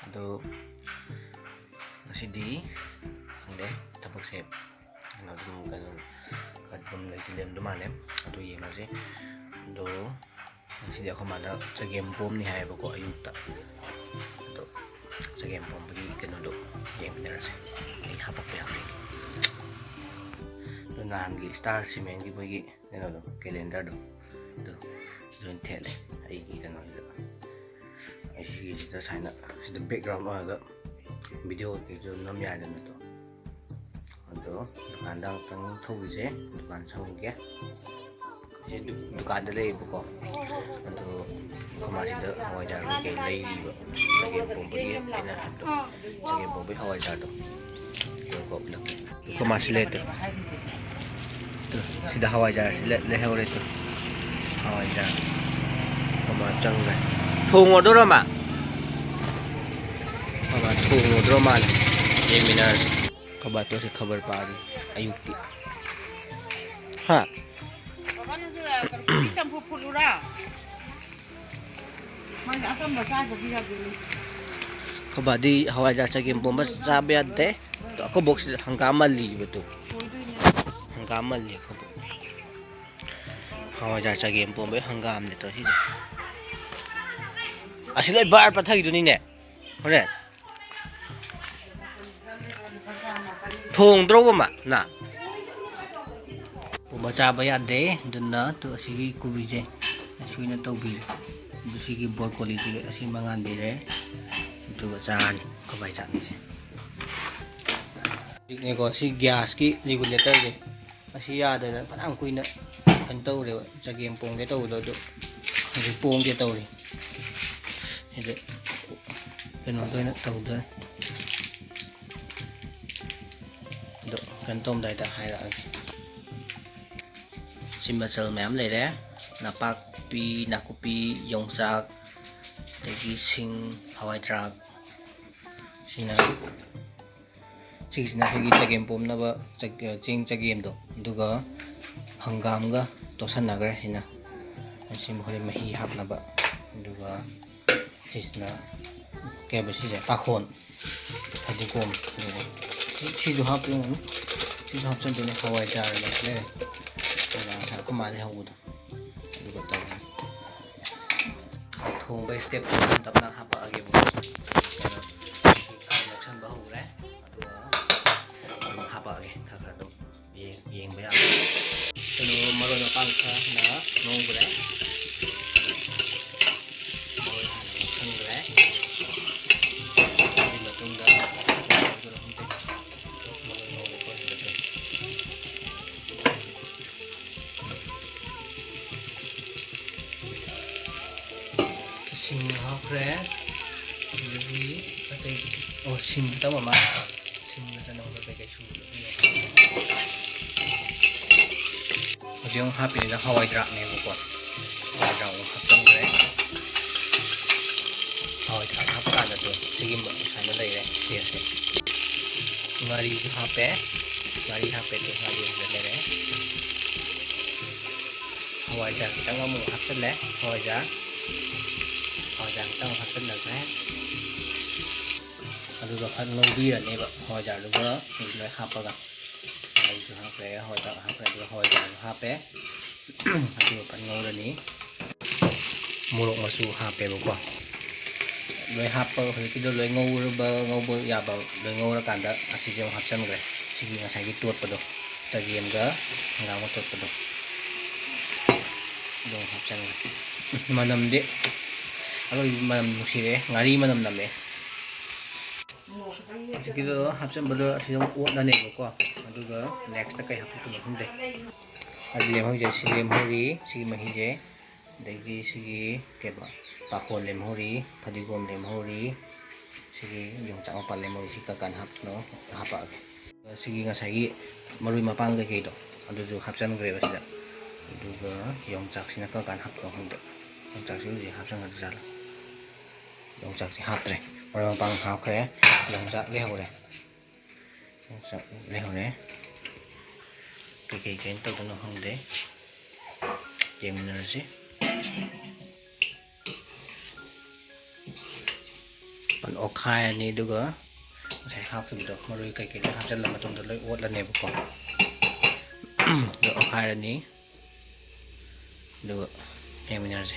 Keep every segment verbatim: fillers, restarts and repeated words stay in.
ꯑꯗꯣ ꯉꯁꯤꯗꯤ ꯈꯪꯗꯦ, ꯊꯕꯛꯁꯦ ꯀꯩꯅꯣ ꯑꯗꯨꯝ ꯀꯩꯅꯣ ꯑꯗꯨꯝ ꯂꯩꯗꯤ ꯂꯩꯔꯝꯗꯧ ꯃꯥꯜꯂꯦ꯫ ꯑꯗꯨ ꯌꯦꯡꯉꯁꯤ꯫ ꯑꯗꯣ ꯉꯁꯤꯗꯤ ꯑꯩꯈꯣꯏ ꯃꯥꯅ ꯆꯒꯦꯝ ꯄꯣꯝꯅꯤ ꯍꯥꯏꯌꯦꯕꯀꯣ, ꯑꯌꯨꯛꯇ꯫ ꯑꯗꯣ ꯆꯒꯦꯝ ꯄꯣꯝꯕꯒꯤ ꯀꯩꯅꯣꯗꯣ ꯌꯦꯡꯃꯤꯟꯅꯔꯁꯦ꯫ ꯑꯩ ꯍꯥꯄꯛꯄ ꯌꯥꯕ꯭ꯔꯥ ꯌꯦꯡꯒꯦ꯫ ꯑꯗꯣ ꯅꯍꯥꯟꯒꯤ ꯁ꯭ꯇꯥꯔ ꯁꯤꯃꯦꯟꯒꯤ ꯃꯣꯏꯒꯤ ꯀꯩꯅꯣꯗꯣ, ꯀꯦꯂꯦꯟꯗꯔꯗꯣ, ꯑꯗꯨ ꯑꯗꯨ ꯑꯣꯏꯅ ꯊꯦꯠꯂꯦ ꯑꯩꯒꯤ ꯀꯩꯅꯣꯁꯤꯗ꯫ ꯑꯩ ꯁꯤꯒꯤꯁꯤꯗ ꯁꯨꯃꯥꯏꯅ ꯁꯤꯗ ꯕꯦꯛꯒ꯭ꯔꯥꯎꯟ ꯑꯣꯏꯔꯒ ꯚꯤꯗꯤꯑꯣ ꯀꯩꯁꯨ ꯅꯝ ꯌꯥꯏꯗꯅ꯫ ꯑꯗꯣ ꯑꯗꯣ ꯗꯨꯀꯥꯟꯗ ꯑꯃꯨꯛꯇꯪ ꯊꯣꯛꯈꯤꯁꯦ, ꯗꯨꯀꯥꯟ ꯆꯪꯉꯨꯒꯦ꯫ ꯑꯩꯁꯦ ꯗꯨ-, ꯗꯨꯀꯥꯟꯗ ꯂꯩꯌꯦꯕꯀꯣ꯫ ꯑꯗꯣ ꯑꯩꯈꯣꯏ ꯃꯥꯁꯤꯗ ꯍꯋꯥꯏꯖꯥꯔ ꯀꯩꯀꯩ ꯂꯩꯔꯤꯕ, ꯆꯒꯦꯝ ꯄꯣꯝꯕꯒꯤ ꯑꯩꯅ ꯍꯥꯏꯕꯗꯣ, ꯆꯒꯦꯝ ꯄꯣꯝꯕꯒꯤ ꯍꯋꯥꯏꯖꯥꯔꯗꯣ꯫ ꯑꯗꯨ ꯀꯣ ꯎꯠꯂꯛꯀꯦ꯫ ꯑꯩꯈꯣꯏ ꯃꯥꯁꯤ ꯂꯩ ꯇꯨ꯫ ꯇꯨ, ꯁꯤꯗ ꯍꯋꯥꯏꯖꯥꯔꯁꯤ ꯂꯩ-, ꯂꯩꯍꯧꯔꯦ ꯇꯨ꯫ ꯍꯋꯥꯏꯖꯥꯔ꯫ ꯑꯩꯈꯣꯏ ꯃꯥ ꯆꯪꯈ꯭ꯔꯦ꯫ ꯊꯣꯡꯉꯗꯣꯏꯔꯣ ꯃꯥ? ꯑꯩꯈꯣꯏ ꯃꯥ ꯊꯣꯡꯉꯗ꯭ꯔꯣ ꯃꯥꯜꯂꯦ꯫ ꯌꯦꯡꯃꯤꯟꯅꯔꯁꯤ꯫ ꯈꯕꯥꯇꯣꯁꯦ ꯈꯕꯔ ꯄꯥꯔꯤ ꯑꯌꯨꯛꯀꯤ꯫ ꯍꯥ? ꯕꯕꯥ, ꯅꯪꯁꯨ ꯀꯣꯕꯤ ꯆꯝꯐꯨꯠ ꯐꯨꯠꯂꯨꯔꯥ? ꯃꯥꯗꯤ ꯑꯆꯝꯕ ꯆꯥꯗꯗꯤ ꯌꯥꯗꯦꯅꯦ꯫ ꯈꯕꯥꯗꯤ ꯍꯋꯥꯏꯖꯥꯔ ꯆꯒꯦꯝ ꯄꯣꯝꯕ ꯆꯥꯕ ꯌꯥꯗꯦ꯫ ꯑꯗꯣ ꯑꯩꯈꯣꯏ ꯕꯣꯛꯁꯤꯗ ꯍꯪꯒꯥꯝ ꯃꯜꯂꯤꯕ ꯇꯨ꯫ ꯍꯪꯒꯥꯝ ꯃꯜꯂꯤ ꯑꯩꯈꯣꯏ ꯕꯣꯛ꯫ ꯍꯋꯥꯏꯖꯥꯔ ꯆꯒꯦꯝ ꯄꯣꯝꯕꯩ ꯍꯪꯒꯥꯝꯅꯦ ꯇꯧꯔꯤꯁꯦ꯫ ꯑꯁꯤ ꯂꯣꯏ ꯕꯥꯔ ꯄꯠꯊꯈꯤꯗꯣꯏꯅꯤꯅꯦ ꯍꯣꯔꯦꯟ꯫ ꯊꯣꯡꯗ꯭ꯔꯣꯕ ꯃꯥ ꯅ? ꯄꯨꯝꯕ ꯆꯥꯕ ꯌꯥꯗꯦ, ꯑꯗꯨꯅ ꯇꯨ ꯑꯁꯤꯒꯤ ꯀꯣꯕꯤꯁꯦ ꯑꯁꯤ ꯑꯣꯏꯅ ꯇꯧꯕꯤꯔꯦ꯫ ꯑꯗꯨ ꯁꯤꯒꯤ ꯕ꯭ꯔꯣꯀꯣꯂꯤꯁꯦ ꯑꯁꯤ ꯃꯉꯥꯟꯕꯤꯔꯦ, ꯑꯗꯨꯒ ꯆꯥꯔꯅꯤ ꯑꯩꯈꯣꯏ ꯕꯥꯏ ꯆꯥꯅꯤꯁꯦ꯫ ꯍꯧꯖꯤꯛꯅꯦꯀꯣ, ꯁꯤ ꯒ꯭ꯌꯥꯁꯀꯤ ꯔꯤꯒꯨꯂꯦꯇꯔꯁꯦ ꯑꯁꯤ ꯌꯥꯗꯗꯅ ꯐꯅꯌꯥꯝ ꯀꯨꯏꯅ ꯀꯩꯅꯣ ꯇꯧꯔꯦꯕ, ꯆꯒꯦꯝ ꯄꯣꯡꯒꯦ ꯇꯧꯕꯗꯣ ꯑꯗꯨ ꯍꯧꯖꯤꯛ ꯄꯣꯡꯒꯦ ꯇꯧꯔꯤ꯫ ꯁꯤꯗ ꯀꯩꯅꯣꯗ ꯑꯣꯏꯅ ꯇꯧꯗꯣꯏꯅꯦ꯫ ꯑꯗꯣ ꯀꯩꯅꯣ ꯇꯧꯔꯝꯗꯥꯏꯗ ꯍꯥꯏꯔꯛꯑꯒꯦ꯫ ꯁꯤ ꯃꯆꯜ ꯃꯌꯥꯝ ꯂꯩꯔꯦ: ꯅꯄꯥꯛꯄꯤ, ꯅꯥꯀꯨꯞꯄꯤ, ꯌꯣꯡꯆꯥꯛ, ꯑꯗꯒꯤ ꯁꯤꯡ, ꯍꯋꯥꯏ ꯊ꯭ꯔꯥꯛ꯫ ꯁꯤꯅ, ꯁꯤꯒꯤꯁꯤꯅ ꯑꯩꯈꯣꯏꯒꯤ ꯆꯒꯦꯝ ꯄꯣꯝꯅꯕ ꯆ-, ꯆꯦꯡ ꯆꯒꯦꯝꯗꯣ, ꯑꯗꯨꯒ ꯍꯪꯒꯥꯝꯒ ꯇꯣꯠꯁꯟꯅꯈ꯭ꯔꯦ꯫ ꯁꯤꯅ, ꯁꯤ ꯃꯈꯣꯏ ꯃꯍꯤ ꯍꯥꯞꯅꯕ꯫ ꯑꯗꯨꯒ ꯁꯤꯁꯤꯅ ꯀꯩ ꯍꯥꯏꯕ ꯁꯤꯁꯦ, ꯄꯥꯈꯣꯟ, ꯐꯗꯤꯒꯣꯝ, ꯑꯗꯨꯒ ꯁꯤ-, ꯁꯤꯁꯨ ꯍꯥꯞꯇꯣꯏꯅꯤ꯫ ꯁꯤꯁꯨ ꯍꯥꯞꯆꯤꯟꯗꯣꯏꯅꯤ꯫ ꯍꯋꯥꯏꯖꯥꯔ ꯂꯩꯔꯦ, ꯍꯋꯥꯏꯖꯥꯔ ꯉꯁꯥꯏ ꯑꯩꯈꯣꯏ ꯃꯥꯗꯩ ꯍꯧꯕꯗꯣ, ꯑꯗꯨꯒ ꯇꯧꯔꯅꯤ꯫ ꯊꯣꯡꯕꯒꯤ ꯁ꯭ꯇꯦꯞꯇꯣ ꯇꯞ ꯇꯞꯅ ꯍꯥꯞꯄꯛꯑꯒꯦꯕꯀꯣ꯫ ꯀꯩꯅꯣ, ꯊꯥꯎ ꯌꯣꯛꯁꯟꯕ ꯍꯧꯈ꯭ꯔꯦ꯫ ꯑꯗꯨꯒ ꯑꯗꯨꯝ ꯍꯥꯄꯛꯑꯒꯦ ꯈꯔ ꯈꯔ ꯑꯗꯨꯝ ꯌꯦꯡ-, ꯌꯦꯡꯕ ꯌꯥꯕ꯫ ꯀꯩꯅꯣ, ꯃꯔꯣꯏ ꯃꯄꯥꯡ ꯈꯔꯅ ꯉꯧꯈ꯭ꯔꯦ꯫ ꯃꯔꯣꯏ ꯍꯥꯟꯅ ꯉꯧꯁꯟꯈ꯭ꯔꯦ꯫ ꯑꯗꯨꯒꯤ ꯃꯇꯨꯡꯗ ꯃꯔꯣꯏ ꯉꯧꯕ ꯈꯣꯠꯄꯗꯣ꯫ ꯁꯤꯡ ꯍꯥꯞꯈ꯭ꯔꯦ꯫ ꯑꯗꯒꯤ ꯑꯇꯩ, ꯑꯣ, ꯁꯤꯡ ꯈꯤꯇꯪ ꯑꯃ, ꯁꯤꯡ ꯆꯅꯝꯒ ꯀꯩꯀꯩ ꯁꯨꯕꯗꯣ꯫ ꯍꯧꯖꯤꯛ ꯑꯃꯨꯛ ꯍꯥꯞꯄꯤꯁꯤꯅ ꯍꯋꯥꯏ ꯊ꯭ꯔꯥꯛꯅꯦꯕꯀꯣ꯫ ꯍꯋꯥꯏ ꯊ꯭ꯔꯥꯛ ꯑꯃꯨꯛ ꯍꯥꯞꯆꯤꯟꯈ꯭ꯔꯦ꯫ ꯍꯋꯥꯏ ꯊ꯭ꯔꯥꯛ ꯍꯥꯞꯄ ꯀꯥꯟꯗꯁꯨ ꯁꯤꯒꯤ ꯁꯨꯃꯥꯏꯅ ꯂꯩꯔꯦ ꯇꯦꯁꯁꯦ꯫ ꯉꯥꯔꯤꯁꯨ ꯍꯥꯞꯄꯦ꯫ ꯉꯥꯔꯤ ꯍꯥꯞꯄꯦ, ꯉꯥꯔꯤ ꯍꯥꯞꯄꯦ ꯂꯩꯔꯦ꯫ ꯍꯋꯥꯏꯖꯥꯔ ꯈꯤꯇꯪ ꯑꯃꯨꯛ ꯍꯥꯞꯆꯤꯜꯂꯦ꯫ ꯍꯋꯥꯏꯖꯥꯔ, ꯍꯋꯥꯏꯖꯥꯔ ꯈꯤꯇꯪ ꯑꯃꯨꯛ ꯍꯥꯞꯆꯤꯜꯂꯒ ꯑꯗꯨꯒ ꯐꯖꯅ ꯉꯧꯕꯤꯔꯅꯦꯕ ꯍꯋꯥꯏꯖꯥꯔꯗꯨꯒ ꯂꯣꯏ ꯍꯥꯞꯄꯒ꯫ ꯉꯥꯔꯤꯁꯨ ꯍꯥꯞꯈ꯭ꯔꯦ, ꯍꯋꯥꯏꯖꯥꯔ ꯍꯥꯞꯈ꯭ꯔꯦ, ꯑꯗꯨꯒ ꯍꯋꯥꯏꯖꯥꯔꯁꯨ ꯍꯥꯞꯄꯦ꯫ ꯑꯗꯨꯒ ꯐꯖꯅ ꯉꯧꯔꯅꯤ꯫ ꯃꯣꯔꯣꯛ ꯃꯆꯨ ꯍꯥꯞꯄꯦꯕꯀꯣ꯫ ꯂꯣꯏ ꯍꯥꯞꯄ, ꯍꯧꯖꯤꯛꯀꯤꯗꯣ ꯂꯣꯏ ꯉꯧꯔꯕ, ꯉꯧꯕ ꯌꯥꯕ ꯂꯣꯏ ꯉꯧꯔꯀꯥꯟꯗ ꯑꯁꯤꯁꯦ ꯑꯃꯨꯛ ꯍꯥꯞꯆꯤꯟꯈ꯭ꯔꯦ꯫ ꯁꯤꯒꯤ ꯉꯁꯥꯏꯒꯤ ꯇꯣꯠꯄꯗꯣ, ꯆꯒꯦꯝꯒ ꯍꯪꯒꯥꯝꯒ ꯇꯣꯠꯄꯗꯣ, ꯑꯗꯨ ꯑꯃꯨꯛ ꯍꯥꯞꯆꯤꯟꯈ꯭ꯔꯦ꯫ ꯃꯅꯝꯗꯤ ꯑꯔꯣꯏꯕ ꯃꯅꯝ ꯅꯨꯡꯁꯤꯔꯦ, ꯉꯥꯔꯤ ꯃꯅꯝ ꯅꯝꯃꯦ꯫ ꯍꯧꯖꯤꯛꯀꯤꯗꯣ ꯍꯥꯞꯆꯤꯟꯕꯗꯣ ꯑꯁꯤꯗ ꯑꯃꯨꯛ ꯑꯣꯠꯂꯅꯦꯕꯀꯣ꯫ ꯑꯗꯨꯒ ꯅꯦꯛꯁꯇ ꯀꯩ ꯍꯥꯞꯄꯛꯇꯣꯏꯅꯣ ꯈꯪꯗꯦ꯫ ꯑꯗꯨ ꯂꯦꯝꯍꯧꯔꯤꯁꯦ, ꯁꯤ ꯂꯦꯝꯍꯧꯔꯤ, ꯁꯤꯒꯤ ꯃꯍꯤꯁꯦ, ꯑꯗꯒꯤ ꯁꯤꯒꯤ ꯀꯩꯕ, ꯄꯥꯈꯣꯟ ꯂꯦꯝꯍꯧꯔꯤ, ꯐꯗꯤꯒꯣꯝ ꯂꯦꯝꯍꯧꯔꯤ, ꯁꯤꯒꯤ ꯌꯣꯡꯆꯥꯛ ꯃꯄꯥꯟ ꯂꯦꯝꯍꯧꯔꯤ꯫ ꯁꯤ ꯀꯔꯝ ꯀꯥꯟꯗ ꯍꯥꯞꯇꯣꯏꯅꯣ ꯍꯥꯞꯄꯛꯑꯒꯦ꯫ ꯁꯤꯒꯤ ꯉꯁꯥꯏꯒꯤ ꯃꯔꯣꯏ ꯃꯄꯥꯡ ꯀꯩꯀꯩꯗꯣ ꯑꯗꯨꯁꯨ ꯍꯥꯞꯆꯤꯟꯈ꯭ꯔꯦꯕ ꯁꯤꯗ꯫ ꯑꯗꯨꯒ ꯌꯣꯡꯆꯥꯛꯁꯤꯅ ꯀꯔꯝ ꯀꯥꯟꯗ ꯍꯥꯞꯇꯣꯏꯅꯣ ꯈꯪꯗꯦ꯫ ꯌꯣꯡꯆꯥꯛꯁꯤ ꯍꯧꯖꯤꯛ ꯍꯥꯞꯆꯤꯟꯒꯗ꯭ꯔꯥ ꯖꯥꯠꯂꯥ? ꯌꯣꯡꯆꯥꯛꯁꯤ ꯍꯥꯞꯇ꯭ꯔꯦ꯫ ꯃꯔꯣꯏ ꯃꯄꯥꯡ ꯍꯥꯞꯈ꯭ꯔꯦ꯫ ꯌꯣꯡꯆꯥꯛ ꯂꯩꯍꯧꯔꯦ꯫ ꯌꯣꯡꯆꯥꯛ ꯂꯩꯍꯧꯔꯦ꯫ ꯀꯩꯀꯩ ꯀꯩꯅꯣ ꯇꯧꯗꯣꯏꯅꯣ ꯈꯪꯗꯦ꯫ ꯌꯦꯡꯃꯤꯟꯅꯔꯁꯤ꯫ ꯑꯣꯠꯈꯥꯏꯔꯅꯤ, ꯑꯗꯨꯒ ꯉꯁꯥꯏ ꯍꯥꯞꯈꯤꯕꯗꯣ, ꯃꯔꯣꯏ ꯀꯩꯀꯩ ꯂꯣꯏ ꯍꯥꯞꯆꯤꯜꯂ ꯃꯇꯨꯡꯗ ꯂꯣꯏ ꯑꯣꯠꯂꯅꯦꯕꯀꯣ꯫ ꯑꯗꯨ ꯑꯣꯠꯈꯥꯏꯔꯅꯤ, ꯑꯗꯨꯒ ꯌꯦꯡꯃꯤꯟꯅꯔꯁꯦ꯫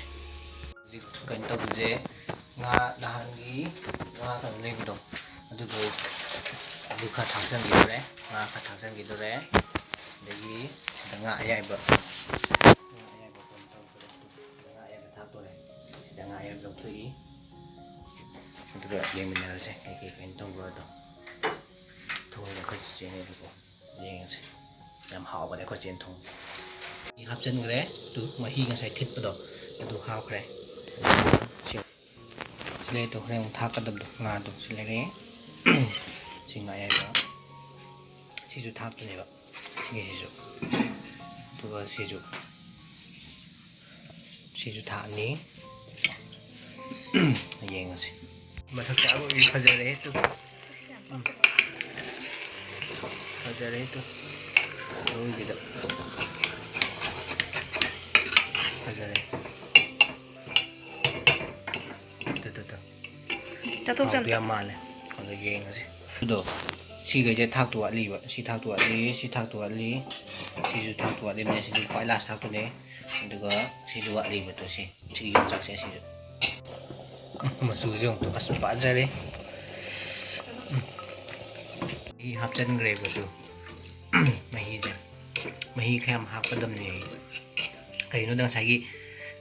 ꯍꯧꯖꯤꯛ ꯀꯩꯅꯣ ꯇꯧꯕꯁꯦ, ꯉꯥ ꯅꯍꯥꯟꯒꯤ ꯉꯥ ꯀꯩꯅꯣ ꯂꯩꯕꯗꯣ, ꯑꯗꯨꯗꯣ, ꯑꯗꯨ ꯈꯔ ꯊꯥꯛꯆꯟꯈꯤꯗꯣꯔꯦ꯫ ꯉꯥ ꯈꯔ ꯊꯥꯛꯆꯟꯈꯤꯗꯣꯔꯦ꯫ ꯑꯗꯒꯤ ꯁꯤꯗ ꯉꯥ ꯑꯌꯥꯏꯕ, ꯉꯥ ꯑꯌꯥꯏꯕ ꯀꯩꯅꯣ ꯇꯧꯗꯣꯔꯦ꯫ ꯁꯤꯗ ꯉꯥ ꯑꯌꯥꯏꯕ ꯊꯥꯛꯇꯣꯔꯦ꯫ ꯁꯤꯗ ꯉꯥ ꯑꯌꯥꯏꯕ ꯂꯧꯊꯣꯛꯏ꯫ ꯑꯗꯨꯒ ꯌꯦꯡꯃꯤꯟꯅꯔꯁꯦ ꯀꯩꯀꯩ ꯀꯩꯅꯣ ꯇꯧꯕ꯭ꯔꯥꯗꯣ꯫ ꯊꯣꯡꯁꯦ ꯑꯩꯈꯣꯏ ꯆꯦꯆꯦꯅꯦꯕꯀꯣ꯫ ꯌꯦꯡꯉꯁꯦ꯫ ꯌꯥꯝ ꯍꯥꯎꯕꯅꯦ ꯑꯩꯈꯣꯏ ꯆꯦꯅ ꯊꯣꯡꯕ꯫ ꯃꯍꯤ ꯍꯥꯞꯆꯤꯟꯈ꯭ꯔꯦ꯫ ꯇꯨ, ꯃꯍꯤ ꯉꯁꯥꯏ ꯊꯤꯠꯄꯗꯣ ꯑꯗꯨ ꯍꯥꯞꯈ꯭ꯔꯦ꯫ ꯁꯤ, ꯁꯤ ꯂꯩꯔꯦ꯫ ꯇꯨ, ꯍꯣꯔꯦꯟ ꯑꯃꯨꯛ ꯊꯥꯛꯀꯗꯕꯗꯣ, ꯉꯥꯗꯣ ꯁꯤ ꯂꯩꯔꯦ꯫ ꯁꯤ ꯉꯥ ꯑꯌꯥꯏꯕ꯫ ꯁꯤꯁꯨ ꯊꯥꯛꯇꯣꯏꯅꯦꯕ꯫ ꯁꯤꯒꯤꯁꯤꯁꯨ꯫ ꯑꯗꯨꯒ ꯁꯤꯁꯨ꯫ ꯁꯤꯁꯨ ꯊꯥꯛꯑꯅꯤ꯫ ꯌꯦꯡꯉꯁꯤ꯫ ꯃꯊꯛꯇ ꯑꯔꯣꯏꯕꯤ ꯐꯖꯔꯦ ꯇꯨ꯫ ꯎꯝ꯫ ꯐꯖꯔꯦ ꯇꯨ꯫ ꯑꯔꯣꯏꯕꯤꯗ꯫ ꯐꯖꯔꯦ꯫ ꯇꯨ, ꯇꯨ, ꯇꯨ꯫ ꯆꯥꯊꯣꯛ ꯍꯥꯎꯗꯤ ꯆꯟ- ꯌꯥꯝ ꯃꯥꯜꯂꯦ꯫ ꯑꯗꯣ ꯌꯦꯡꯉꯁꯤ꯫ ꯑꯗꯣ ꯁꯤꯈꯩꯁꯦ ꯊꯥꯛꯇꯣ ꯋꯥꯠꯂꯤꯕ꯫ ꯁꯤ ꯊꯥꯛꯇꯣ ꯋꯥꯠꯂꯤ, ꯁꯤ ꯊꯥꯛꯇꯣ ꯋꯥꯠꯂꯤ, ꯁꯤꯁꯨ ꯊꯥꯛꯇꯣ ꯋꯥꯠꯂꯤꯕꯅꯦ꯫ ꯁꯤꯗꯤ ꯈ꯭ꯋꯥꯏ ꯂꯥꯁ ꯊꯥꯛꯇꯨꯅꯦ꯫ ꯑꯗꯨꯒ ꯁꯤꯁꯨ ꯋꯥꯠꯂꯤꯕ ꯇꯨ ꯁꯤ꯫ ꯁꯤꯒꯤ ꯌꯣꯡꯆꯥꯛꯁꯦ ꯁꯤꯁꯨ꯫ ꯎꯝ, ꯃꯆꯨꯁꯦ ꯑꯃꯨꯛ ꯑꯁ ꯐꯖꯔꯦ꯫ ꯎꯝ꯫ ꯃꯍꯤ ꯍꯥꯞꯆꯤꯟꯈ꯭ꯔꯦꯕ ꯑꯗꯨ꯫ ꯃꯍꯤꯁꯦ꯫ ꯃꯍꯤ ꯈꯔ ꯌꯥꯝ ꯍꯥꯞꯀꯗꯕꯅꯦ꯫ ꯀꯩꯒꯤꯅꯣꯗ ꯉꯁꯥꯏꯒꯤ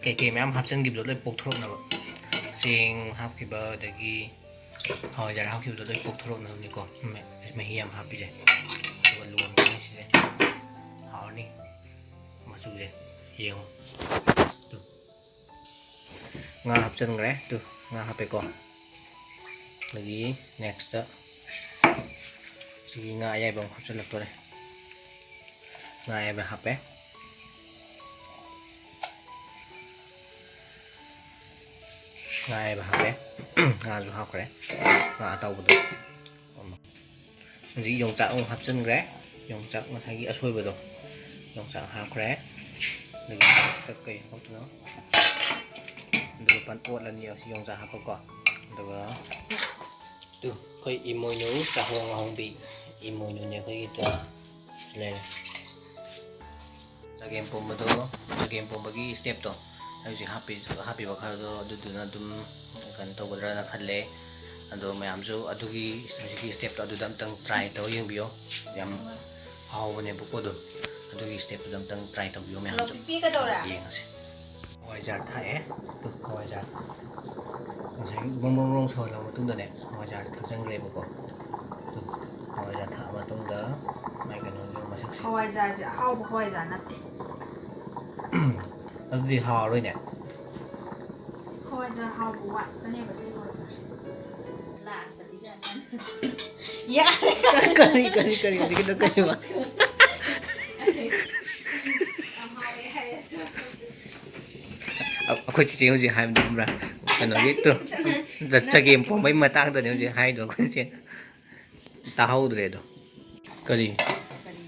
ꯀꯩꯀꯩ ꯃꯌꯥꯝ ꯍꯥꯞꯆꯤꯟꯈꯤꯕꯗꯣ ꯂꯣꯏ ꯄꯣꯛꯊꯣꯔꯛꯅꯕ꯫ ꯆꯦꯡ ꯍꯥꯞꯈꯤꯕ, ꯑꯗꯒꯤ ꯍꯋꯥꯏꯖꯥꯔ ꯍꯥꯞꯈꯤꯕꯗꯣ ꯂꯣꯏ ꯄꯣꯛꯊꯣꯔꯛꯅꯕꯅꯤꯀꯣ꯫ ꯃ-, ꯃꯍꯤ ꯌꯥꯝ ꯍꯥꯞꯄꯤꯁꯦ꯫ ꯑꯗꯨꯒ ꯂꯣꯟꯒꯅꯤ ꯁꯤꯁꯦ꯫ ꯍꯥꯎꯔꯅꯤ꯫ ꯃꯆꯨꯁꯦ ꯌꯦꯡꯉꯣ꯫ ꯇꯨ꯫ ꯉꯥ ꯍꯥꯞꯆꯤꯟꯈ꯭ꯔꯦ꯫ ꯇꯨ, ꯉꯥ ꯍꯥꯞꯄꯦꯀꯣ꯫ ꯑꯗꯒꯤ ꯅꯦꯛꯁꯇ ꯁꯤꯒꯤ ꯉꯥ ꯑꯌꯥꯏꯕ ꯑꯃꯨꯛ ꯍꯥꯞꯆꯤꯜꯂꯛꯇꯣꯔꯦ꯫ ꯉꯥ ꯑꯌꯥꯏꯕ ꯍꯥꯞꯄꯦ꯫ ꯉꯥ ꯑꯌꯥꯏꯕ ꯍꯥꯞꯄꯦ꯫ ꯉꯥꯁꯨ ꯍꯥꯞꯈ꯭ꯔꯦ꯫ ꯉꯥ ꯑꯇꯥꯎꯕꯗꯣ꯫ ꯍꯧꯖꯤꯛ ꯌꯣꯡꯆꯥꯛ ꯑꯃꯨꯛ ꯍꯥꯞꯆꯤꯟꯈ꯭ꯔꯦ꯫ ꯌꯣꯡꯆꯥꯛ ꯉꯁꯥꯏꯒꯤ ꯑꯁꯣꯏꯕꯗꯣ, ꯌꯣꯡꯆꯥꯛ ꯍꯥꯞꯈ꯭ꯔꯦ꯫ ꯑꯗꯨꯒ ꯂꯥꯁꯇ ꯀꯩ ꯍꯥꯞꯄꯛꯇꯣꯏꯅꯣ? ꯑꯗꯨꯒ ꯐꯟ ꯑꯣꯠꯂꯅꯤ, ꯑꯁꯤ ꯌꯣꯡꯆꯥꯛ ꯍꯥꯞꯄꯀꯣ꯫ ꯑꯗꯨꯒ ꯇꯨ, ꯑꯩꯈꯣꯏ ꯏꯃꯣꯏꯅꯨ, ꯆꯥꯍꯣꯡ ꯑꯍꯣꯡꯕꯤ ꯏꯃꯣꯏꯅꯨꯅꯦ ꯑꯩꯈꯣꯏꯒꯤ꯫ ꯇꯨ ꯂꯩꯔꯦ꯫ ꯆꯒꯦꯝ ꯄꯣꯝꯕꯗꯣ, ꯆꯒꯦꯝ ꯄꯣꯝꯕꯒꯤ ꯁ꯭ꯇꯦꯞꯇꯣ ꯑꯩ ꯍꯧꯖꯤꯛ ꯍꯥꯞꯄꯤ-, ꯍꯥꯞꯄꯤꯕ ꯈꯔꯗꯣ ꯑꯗꯨꯗꯨꯅ ꯑꯗꯨꯝ ꯀꯩꯅꯣ ꯇꯧꯒꯗ꯭ꯔꯅ ꯈꯜꯂꯦ꯫ ꯑꯗꯣ ꯃꯌꯥꯝꯁꯨ ꯑꯗꯨꯒꯤ ꯍꯧꯖꯤꯛꯀꯤ ꯁ꯭ꯇꯦꯞꯇꯣ ꯑꯗꯨꯗ ꯑꯝꯇꯪ ꯇ꯭ꯔꯥꯏ ꯇꯧꯔ ꯌꯦꯡꯕꯤꯌꯣ꯫ ꯌꯥꯝ ꯍꯥꯎꯕꯅꯦꯕꯀꯣ꯫ ꯑꯗꯨꯝ ꯑꯗꯨꯒꯤ ꯁ꯭ꯇꯦꯞꯇꯨꯗ ꯑꯝꯇꯪ ꯇ꯭ꯔꯥꯏ ꯇꯧꯕꯤꯌꯣ ꯃꯌꯥꯝꯁꯨ꯫ ꯄꯤꯄꯤ ꯀꯩꯗꯧꯔꯦ? ꯌꯦꯡꯉꯁꯦ꯫ ꯍꯋꯥꯏꯖꯥꯔ ꯊꯥꯛꯑꯦ꯫ ꯇꯨ, ꯍꯋꯥꯏꯖꯥꯔ ꯉꯁꯥꯏꯒꯤ ꯕ꯭ꯔꯣꯡ ꯕ꯭ꯔꯣꯡ ꯕ꯭ꯔꯣꯡ ꯁꯧꯍꯜꯂꯕ ꯃꯇꯨꯡꯗꯅꯦ, ꯍꯋꯥꯏꯖꯥꯔꯁꯦ ꯊꯥꯛꯆꯟꯈ꯭ꯔꯦꯕꯀꯣ꯫ ꯇꯨ, ꯍꯋꯥꯏꯖꯥꯔ ꯊꯥꯛꯑ ꯃꯇꯨꯡꯗ ꯃꯥꯏ ꯀꯩꯅꯣꯁꯦ ꯃꯁꯛꯁꯦ꯫ ꯍꯋꯥꯏꯖꯥꯔꯁꯦ ꯑꯍꯥꯎꯕ ꯍꯋꯥꯏꯖꯥꯔ ꯅꯠꯇꯦ꯫ ꯑꯗꯨꯗꯤ ꯍꯥꯎꯔꯣꯏꯅꯦ꯫ ꯍꯋꯥꯏꯖꯥꯔ ꯍꯥꯎꯕ ꯋꯥꯠꯄꯅꯦꯕ ꯁꯤ ꯍꯋꯥꯏꯖꯥꯔꯁꯦ꯫ ꯌꯥꯔꯦ꯫ ꯀꯔꯤ, ꯀꯔꯤ, ꯀꯔꯤ, ꯍꯧꯖꯤꯛꯀꯤꯗꯣ ꯀꯔꯤꯕ? ꯑꯩꯈꯣꯏ ꯆꯤꯆꯦ ꯍꯧꯖꯤꯛ ꯍꯥꯏꯕꯗꯣ ꯈꯪꯕ꯭ꯔꯥ? ꯀꯩꯅꯣꯒꯤ ꯇꯨ, ꯆ-, ꯆꯒꯦꯝ ꯄꯣꯝꯕꯩ ꯃꯇꯥꯡꯗꯅꯦ ꯍꯧꯖꯤꯛ ꯍꯥꯏꯗꯣ ꯑꯩꯈꯣꯏ ꯆꯦ꯫ ꯇꯥꯍꯧꯗ꯭ꯔꯦ ꯑꯗꯣ꯫ ꯀꯔꯤ? ꯀꯔꯤ?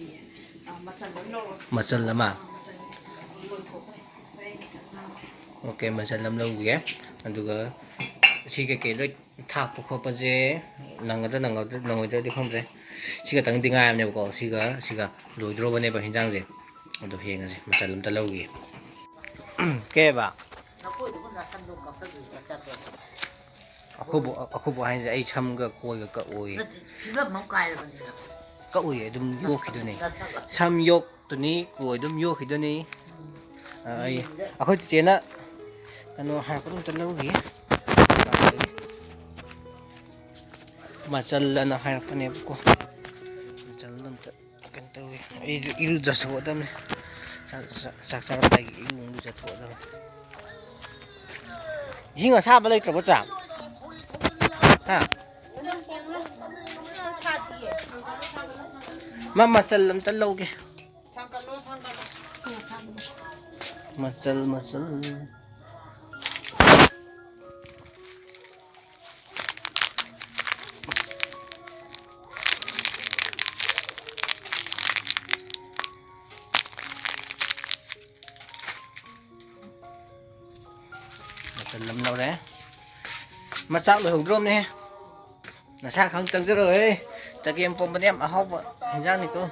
ꯑ, ꯃꯆꯜ ꯂꯣꯏ ꯂꯧꯔꯣ꯫ ꯃꯆꯜ ꯑꯃ? ꯑ, ꯃꯆꯜ ꯂꯣꯏꯊꯣꯛꯈ꯭ꯔꯦ꯫ ꯍꯣꯔꯦꯟ ꯈꯤꯇꯪ ꯉꯥꯡꯒꯦ꯫ ꯑꯣꯀꯦ, ꯃꯆꯜ ꯑꯃ ꯂꯧꯈꯤꯒꯦ꯫ ꯑꯗꯨꯒ ꯁꯤ ꯀꯩꯀꯩ ꯂꯣꯏ ꯊꯥꯛꯄ ꯈꯣꯠꯄꯁꯦ ꯅꯪꯒꯗ꯭ꯔꯥ ꯅꯪꯒꯗ꯭ꯔꯥ, ꯅꯪꯉꯣꯏꯗ꯭ꯔꯗꯤ ꯈꯪꯗ꯭ꯔꯦ꯫ ꯁꯤ ꯈꯛꯇꯪꯗꯤ ꯉꯥꯏꯔꯕꯅꯦꯕꯀꯣ꯫ ꯁꯤꯒ ꯁꯤꯒ ꯂꯣꯏꯗ꯭ꯔꯣꯕꯅꯦꯕ ꯍꯤꯟꯖꯥꯡꯁꯦ꯫ ꯑꯗꯣ ꯌꯦꯡꯉꯁꯤ, ꯃꯆꯜ ꯑꯝꯇ ꯂꯧꯈꯤꯒꯦ꯫ ꯀꯩꯕ? ꯅꯈꯣꯏꯗꯨꯕꯨ ꯅꯁꯝꯗꯣ ꯀꯛꯊꯠꯂꯨ, ꯆꯠꯈ꯭ꯔꯣ꯫ ꯑꯩꯈꯣꯏꯕꯨ, ꯑꯩꯈꯣꯏꯕꯨ ꯍꯥꯏꯁꯦ ꯑꯩ ꯁꯝꯒ ꯀꯣꯏꯒ ꯀꯛꯑꯣꯏ꯫ ꯅꯠꯇꯦ, ꯐꯤꯕꯝ ꯑꯃ ꯀꯥꯏꯔꯕꯅꯤꯅ꯫ ꯀꯛꯑꯣꯏ, ꯑꯗꯨꯝ ꯌꯣꯛꯈꯤꯗꯣꯏꯅꯤ꯫ ꯅꯁꯝ ꯌꯣꯛꯇꯨꯅꯤ, ꯀꯣꯏ ꯑꯗꯨꯝ ꯌꯣꯛꯈꯤꯗꯣꯏꯅꯤ꯫ ꯑ, ꯑꯩ, ꯑꯩꯈꯣꯏ ꯆꯤꯆꯦꯅ ꯀꯩꯅꯣ ꯍꯥꯏꯔꯛꯄꯗꯣ ꯑꯝꯇ ꯂꯧꯈꯤꯒꯦ꯫ ꯃꯆꯜ ꯑꯅ ꯍꯥꯏꯔꯛꯄꯅꯦꯕꯀꯣ꯫ ꯃꯆꯜ ꯑꯝꯇ ꯀꯩꯅꯣ ꯇꯧꯒꯦ꯫ ꯑꯩꯁꯨ ꯏꯔꯨꯖꯊꯣꯛꯑꯗꯕꯅꯤ꯫ ꯆꯥꯛ, ꯆꯥꯛ, ꯆꯥꯛ ꯆꯥꯔꯝꯗꯥꯏꯒꯤ ꯏꯔꯨ ꯑꯃꯨꯛ ꯂꯨꯖꯊꯣꯛꯑꯗꯕꯅꯤ꯫ ꯏꯁꯤꯡ ꯑꯁꯥꯕ ꯂꯩꯇ꯭ꯔꯕꯣ, ꯆꯥ? ꯍꯥ? ꯃꯥ ꯃꯆꯜ ꯑꯝꯇ ꯂꯧꯒꯦ꯫ ꯃꯆꯜ, ꯃꯆꯜ꯫ ꯃꯆꯜ ꯑꯃ ꯂꯧꯔꯦ꯫ ꯃꯆꯥꯛ ꯂꯣꯏꯍꯧꯗ꯭ꯔꯣꯝꯅꯦ꯫ ꯅꯁꯥ ꯈꯪ ꯆꯪꯖꯔꯣꯍꯦ꯫ ꯆꯒꯦꯝ ꯄꯣꯝꯕꯗꯤ ꯌꯥꯝ ꯑꯍꯥꯎꯕ ꯍꯤꯟꯖꯥꯡꯅꯤꯀꯣ꯫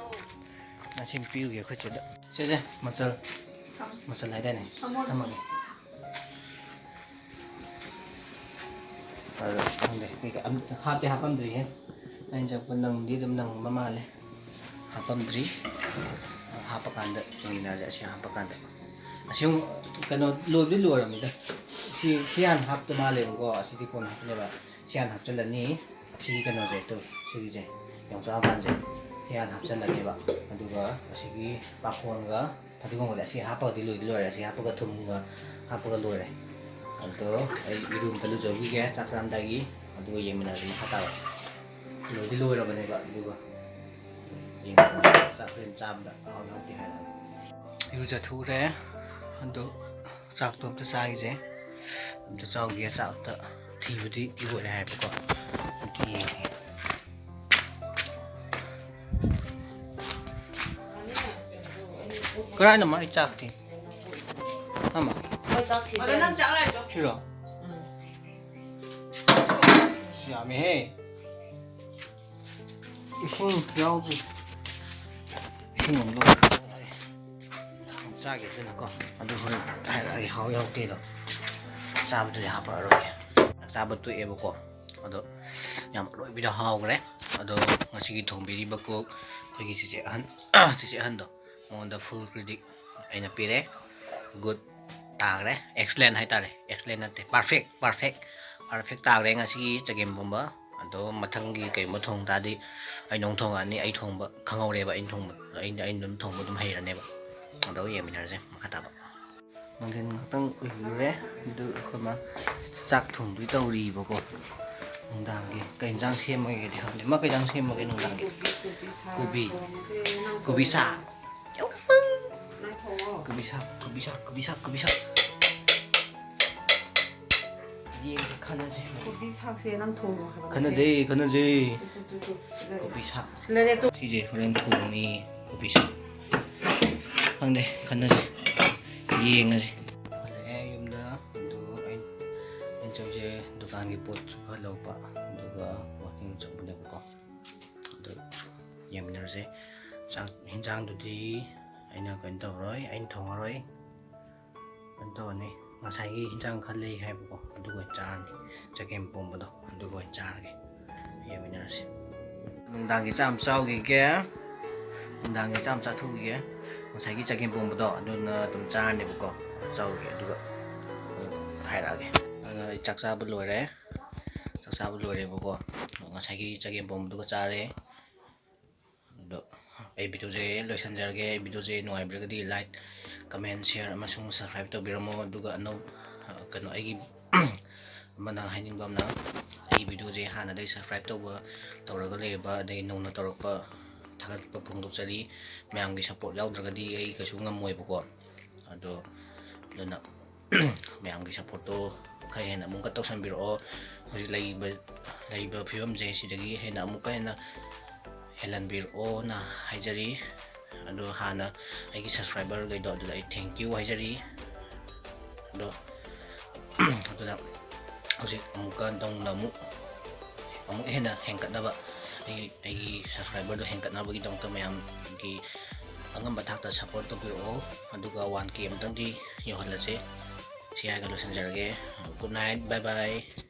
ꯉꯁꯤ ꯄꯤꯔꯨꯒꯦ ꯑꯩꯈꯣꯏ ꯆꯦꯗ꯫ ꯁꯦ, ꯁꯦ, ꯃꯆꯜ꯫ ꯃꯆꯜ ꯍꯥꯏꯗꯥꯏꯅꯦ? ꯊꯝꯃꯒꯦ꯫ ꯑꯗꯣ ꯈꯪꯗꯦ, ꯀꯩꯀꯩ ꯑꯝꯇ ꯍꯥꯞꯇꯤ ꯍꯥꯞꯄꯝꯗ꯭ꯔꯤꯍꯦ꯫ ꯑꯩꯅ ꯆꯪꯉꯛꯄ ꯅꯪꯗꯤ ꯑꯗꯨꯝ ꯅꯪꯕ ꯃꯥꯜꯂꯦ꯫ ꯍꯥꯞꯄꯝꯗ꯭ꯔꯤ꯫ ꯍꯥꯞꯄꯀꯥꯟꯗ ꯌꯦꯡꯃꯤꯟꯅꯔꯁꯦ, ꯑꯁꯤ ꯍꯥꯞꯄꯀꯥꯟꯗ꯫ ꯑꯁꯤ ꯑꯃꯨꯛ ꯀꯩꯅꯣ ꯂꯣꯏꯕꯗꯤ ꯂꯣꯏꯔꯕꯅꯤꯗ꯫ ꯁꯤ, ꯁꯤ ꯍꯥꯟꯅ ꯍꯥꯞꯇ ꯃꯥꯜꯂꯦꯕꯀꯣ, ꯑꯁꯤꯗꯤ ꯀꯣꯟꯅ ꯍꯥꯞꯄꯅꯦꯕ꯫ ꯁꯤ ꯍꯥꯟꯅ ꯍꯥꯞꯆꯤꯜꯂꯅꯤ꯫ ꯁꯤꯒꯤ ꯀꯩꯅꯣꯁꯦ, ꯇꯨ, ꯁꯤꯒꯤꯁꯦ, ꯌꯣꯡꯆꯥꯛ ꯃꯄꯥꯟꯁꯦ, ꯁꯤ ꯍꯥꯟꯅ ꯍꯥꯞꯆꯤꯜꯂꯅꯦꯕ꯫ ꯑꯗꯨꯒ ꯑꯁꯤꯒꯤ ꯄꯥꯈꯣꯟꯒ ꯐꯗꯤꯒꯣꯝꯒꯗꯤ ꯑꯁꯤ ꯍꯥꯞꯄꯒꯗꯤ ꯂꯣꯏꯗꯤ ꯂꯣꯏꯔꯦ꯫ ꯑꯁꯤ ꯍꯥꯞꯄꯒ ꯊꯨꯝꯒ ꯍꯥꯞꯄꯒ ꯂꯣꯏꯔꯦ꯫ ꯑꯗꯣ ꯑꯩ ꯏꯔꯨ ꯑꯝꯇ ꯂꯨꯖꯧꯈꯤꯒꯦ ꯆꯥꯛ ꯆꯥꯔꯝꯗꯥꯏꯒꯤ, ꯑꯗꯨꯒ ꯌꯦꯡꯃꯤꯟꯅꯔꯁꯤ ꯃꯈꯥ ꯇꯥꯕ꯫ ꯂꯣꯏꯗꯤ ꯂꯣꯏꯔꯕꯅꯦꯕ, ꯑꯗꯨꯒ ꯌꯦꯡꯃꯤꯟꯅꯔꯁꯤ꯫ ꯆꯥꯛ ꯍꯣꯔꯦꯟ ꯆꯥꯕꯗ ꯍꯥꯎꯏ ꯍꯥꯎꯇꯦ ꯍꯥꯏꯔꯒ꯫ ꯏꯔꯨꯖꯊꯣꯛꯎꯔꯦ꯫ ꯑꯗꯣ ꯆꯥꯛꯇꯣ ꯑꯝꯇ ꯆꯥꯈꯤꯁꯦ꯫ ꯑꯝꯇ ꯆꯥꯎꯒꯦ꯫ ꯆꯥꯛ ꯑꯝꯇ ꯊꯤꯕꯗꯤ ꯂꯣꯏꯔꯦ ꯍꯥꯏꯕꯀꯣ꯫ ꯑꯝꯇ ꯌꯦꯡꯒꯦ꯫ ꯀꯗꯥꯏꯅꯣ ꯃꯥꯏ ꯆꯥꯛꯇꯤ? ꯑꯃ꯫ ꯍꯣꯏ, ꯆꯥꯛ ꯊꯤꯗꯣꯏꯅꯦ꯫ ꯑꯗꯣ ꯅꯪ ꯆꯥꯛ ꯂꯥꯛꯏꯗꯣ? ꯁꯤꯔꯣ? ꯎꯝ꯫ ꯑꯁ, ꯌꯥꯝꯃꯦꯍꯦ꯫ ꯏꯁꯤꯡ ꯌꯥꯎꯗ꯭ꯔꯤ꯫ ꯏꯁꯤꯡ ꯑꯃ ꯂꯧꯔꯒ ꯆꯥꯒꯦ ꯑꯗꯨꯅꯀꯣ꯫ ꯑꯗꯨ ꯍꯣꯔꯦꯟ ꯍꯥꯏꯔꯛꯑꯒꯦ, ꯍꯥꯎ ꯌꯥꯎꯗꯦꯗꯣ꯫ ꯆꯥꯕꯗꯨꯗꯤ ꯍꯥꯞꯄꯛꯑꯔꯣꯏꯒꯦ꯫ ꯆꯥꯛ ꯆꯥꯕ ꯇꯣꯛꯑꯦꯕꯀꯣ꯫ ꯑꯗꯣ ꯌꯥꯝ ꯑꯔꯣꯏꯕꯤꯗ ꯍꯥꯎꯈ꯭ꯔꯦ꯫ ꯑꯗꯣ ꯉꯁꯤꯒꯤ ꯊꯣꯡꯕꯤꯔꯤꯕ ꯀꯣꯛ ꯑꯩꯈꯣꯏꯒꯤ ꯆꯤꯆꯦ ꯑꯍꯟ, ꯆꯤꯆꯦ ꯑꯍꯟꯗꯣ, ꯃꯉꯣꯟꯗ full credit ꯑꯩꯅ ꯄꯤꯔꯦ꯫ Good ꯇꯥꯈ꯭ꯔꯦ꯫ Excellent ꯍꯥꯏꯇꯥꯔꯦ꯫ Excellent ꯅꯠꯇꯦ, perfect, perfect, perfect ꯇꯥꯈ꯭ꯔꯦ ꯉꯁꯤꯒꯤ ꯆꯒꯦꯝ ꯄꯣꯝꯕ꯫ ꯑꯗꯣ ꯃꯊꯪꯒꯤ ꯀꯩꯒꯨꯝꯕ ꯊꯣꯡ ꯇꯥꯔꯗꯤ ꯑꯩꯅ ꯑꯃꯨꯛ ꯊꯣꯡꯉꯛꯑꯅꯤ꯫ ꯑꯩ ꯊꯣꯡꯕ ꯈꯪꯍꯧꯔꯦꯕ, ꯑꯩꯅ ꯊꯣꯡꯕ, ꯑꯩꯅ, ꯑꯩꯅ ꯑꯗꯨꯝ ꯊꯣꯡꯕ ꯑꯗꯨꯝ ꯍꯩꯔꯅꯦꯕ꯫ ꯑꯗꯣ ꯌꯦꯡꯃꯤꯟꯅꯔꯁꯦ ꯃꯈꯥ ꯇꯥꯕ꯫ ꯃꯪꯒꯟ ꯉꯥꯛꯇꯪ ꯎꯏꯔꯨꯔꯦ꯫ ꯑꯗꯨ ꯑꯩꯈꯣꯏ ꯃꯥ ꯆꯥꯛ ꯊꯣꯡꯗꯣꯏ ꯇꯧꯔꯤꯕꯀꯣ꯫ ꯅꯨꯡꯗꯥꯡꯒꯤ ꯀꯩ ꯏꯟꯖꯥꯡ ꯁꯦꯝꯃꯒꯦꯗꯤ ꯈꯪꯗꯦ꯫ ꯃꯥ ꯀꯩ ꯏꯟꯖꯥꯡ ꯁꯦꯝꯃꯒꯦ ꯅꯨꯡꯗꯥꯡꯒꯤ? ꯀꯣꯕꯤ꯫ ꯀꯣꯕꯤ ꯁꯥꯛ꯫ ꯅꯪ ꯊꯣꯡꯉꯣ꯫ ꯀꯣꯕꯤ ꯁꯥꯛ꯫ ꯀꯣꯕꯤ ꯁꯥꯛ, ꯀꯣꯕꯤ ꯁꯥꯛ, ꯀꯣꯕꯤ ꯁꯥꯛ꯫ ꯌꯦꯡꯒꯦ, ꯈꯟꯅꯁꯦ꯫ ꯀꯣꯕꯤ ꯁꯥꯛꯁꯦ ꯅꯪ ꯊꯣꯡꯉꯣ ꯍꯥꯏꯕ ꯉꯁꯤ꯫ ꯈꯟꯅꯁꯦ, ꯈꯟꯅꯁꯦ꯫ ꯇꯨ, ꯇꯨ, ꯇꯨ, ꯇꯨ, ꯁꯤ ꯂꯩꯔꯦ꯫ ꯀꯣꯕꯤ ꯁꯥꯛ꯫ ꯁꯤ ꯂꯩꯔꯦ ꯇꯨ꯫ ꯁꯤꯁꯦ ꯍꯣꯔꯦꯟ ꯊꯣꯡꯅꯤ, ꯀꯣꯕꯤ ꯁꯥꯛ꯫ ꯈꯪꯗꯦ, ꯈꯟꯅꯁꯦ꯫ ꯌꯦꯡꯉꯁꯦ꯫ ꯍꯜꯂꯛꯑꯦ ꯌꯨꯝꯗ꯫ ꯑꯗꯨ ꯑꯩ, ꯑꯩꯅ ꯆꯠꯂꯤꯁꯦ ꯗꯨꯀꯥꯟ ꯗꯨꯀꯥꯟꯒꯤ ꯄꯣꯠꯁꯨ ꯈꯔ ꯂꯧꯕ, ꯑꯗꯨꯒ ꯋꯥꯀꯤꯡ ꯆꯠꯄꯅꯦꯕꯀꯣ꯫ ꯑꯗꯨ ꯌꯦꯡꯃꯤꯟꯅꯔꯁꯦ꯫ ꯆꯥꯛ ꯍꯤꯟꯖꯥꯡꯗꯨꯗꯤ ꯑꯩꯅ ꯀꯩꯅꯣ ꯇꯧꯔꯣꯏ, ꯑꯩꯅ ꯊꯣꯡꯉꯔꯣꯏ꯫ ꯀꯩꯅꯣ ꯇꯧꯔꯅꯤ, ꯉꯁꯥꯏꯒꯤ ꯍꯤꯟꯖꯥꯡ ꯈꯔ ꯂꯩ ꯍꯥꯏꯕꯀꯣ, ꯑꯗꯨꯒ ꯑꯣꯏꯅ ꯆꯥꯔꯅꯤ꯫ ꯆꯒꯦꯝ ꯄꯣꯝꯕꯗꯣ ꯑꯗꯨꯒ ꯑꯣꯏꯅ ꯆꯥꯔꯒꯦ꯫ ꯌꯦꯡꯃꯤꯟꯅꯔꯁꯤ꯫ ꯅꯨꯡꯗꯥꯡꯒꯤ ꯆꯥꯛ ꯑꯃ ꯆꯥꯎꯈꯤꯒꯦ꯫ ꯅꯨꯡꯗꯥꯡꯒꯤ ꯆꯥꯛ ꯑꯃ ꯆꯥꯊꯣꯛꯈꯤꯒꯦ꯫ ꯉꯁꯥꯏꯒꯤ ꯆꯒꯦꯝ ꯄꯣꯝꯕꯗꯣ ꯑꯗꯨꯅ ꯑꯗꯨꯝ ꯆꯥꯔꯅꯦꯕꯀꯣ꯫ ꯆꯥꯎꯈꯤꯒꯦ, ꯑꯗꯨꯒ ꯑꯃꯨꯛ ꯍꯥꯏꯔꯛꯑꯒꯦ꯫ ꯑꯗꯨꯅ ꯑꯩ ꯆꯥꯛ ꯆꯥꯕ ꯂꯣꯏꯔꯦ꯫ ꯆꯥꯛ ꯆꯥꯕ ꯂꯣꯏꯔꯦꯕꯀꯣ꯫ ꯉꯁꯥꯏꯒꯤ ꯆꯒꯦꯝ ꯄꯣꯝꯕꯗꯨꯒ ꯆꯥꯔꯦ꯫ ꯑꯗꯣ ꯑꯩ ꯚꯤꯗꯤꯑꯣꯁꯦ ꯂꯣꯏꯁꯤꯟꯖꯔꯒꯦ꯫ ꯑꯩ ꯚꯤꯗꯤꯑꯣꯁꯦ ꯅꯨꯡꯉꯥꯏꯕꯤꯔꯒꯗꯤ like, comment, share ꯑꯃꯁꯨꯡ subscribe ꯇꯧꯕꯤꯔꯝꯃꯣ꯫ ꯑꯗꯨꯒ ꯑꯅꯧ-, ꯀꯩꯅꯣ, ꯑꯩꯒꯤ ꯑꯃꯅ ꯍꯥꯏꯅꯤꯡꯕ ꯑꯃꯅ, ꯑꯩꯒꯤ ꯚꯤꯗꯤꯑꯣꯁꯦ ꯍꯥꯟꯅꯗꯒꯤ subscribe ꯇꯧꯕ, ꯇꯧꯔꯒ ꯂꯩꯔꯕ, ꯑꯗꯩ ꯅꯧꯅ ꯇꯧꯔꯛꯄ, ꯊꯥꯒꯠꯄ ꯐꯣꯡꯗꯣꯛꯆꯔꯤ꯫ ꯃꯌꯥꯝꯒꯤ support ꯌꯥꯎꯗ꯭ꯔꯒꯗꯤ ꯑꯩ ꯀꯩꯁꯨ ꯉꯝꯃꯣꯏꯕꯀꯣ꯫ ꯑꯗꯣ ꯑꯗꯨꯅ ꯃꯌꯥꯝꯒꯤ supportꯇꯣ ꯈꯔ ꯍꯦꯟꯅ ꯑꯃꯨꯛꯀ ꯇꯧꯁꯟꯕꯤꯔꯛꯑꯣ꯫ ꯍꯧꯖꯤꯛ ꯂꯩꯔꯤꯕ, ꯂꯩꯔꯤꯕ ꯐꯤꯕꯝꯁꯦ ꯁꯤꯗꯒꯤ ꯍꯦꯟꯅ ꯑꯃꯨꯛꯀ ꯍꯦꯟꯅ ꯍꯦꯜꯍꯟꯕꯤꯔꯛꯑꯣꯅ ꯍꯥꯏꯖꯔꯤ꯫ ꯑꯗꯣ ꯍꯥꯟꯅ ꯑꯩꯒꯤ subscriberꯈꯩꯗꯣ ꯑꯗꯨꯗ ꯑꯩ thank you ꯍꯥꯏꯖꯔꯤ꯫ ꯑꯗꯣ ꯑꯗꯨꯅ ꯍꯧꯖꯤꯛ ꯑꯃꯨꯛꯀ ꯅꯧꯅ ꯑꯃꯨꯛ, ꯑꯃꯨꯛ ꯍꯦꯟꯅ ꯍꯦꯟꯒꯠꯅꯕ, ꯑꯩ, ꯑꯩꯒꯤ subscriberꯗꯣ ꯍꯦꯟꯒꯠꯅꯕꯒꯤꯗꯃꯛꯇ ꯃꯌꯥꯝꯒꯤ ꯑꯉꯝꯕ ꯊꯥꯛꯇ support ꯇꯧꯕꯤꯔꯛꯑꯣ꯫ ꯑꯗꯨꯒ one K ꯑꯃꯨꯛꯇꯪꯗꯤ ꯌꯧꯍꯜꯂꯁꯦ꯫ ꯁꯤ ꯍꯥꯏꯔꯒ ꯂꯣꯏꯁꯤꯟꯖꯔꯒꯦ꯫ Good night, bye bye꯫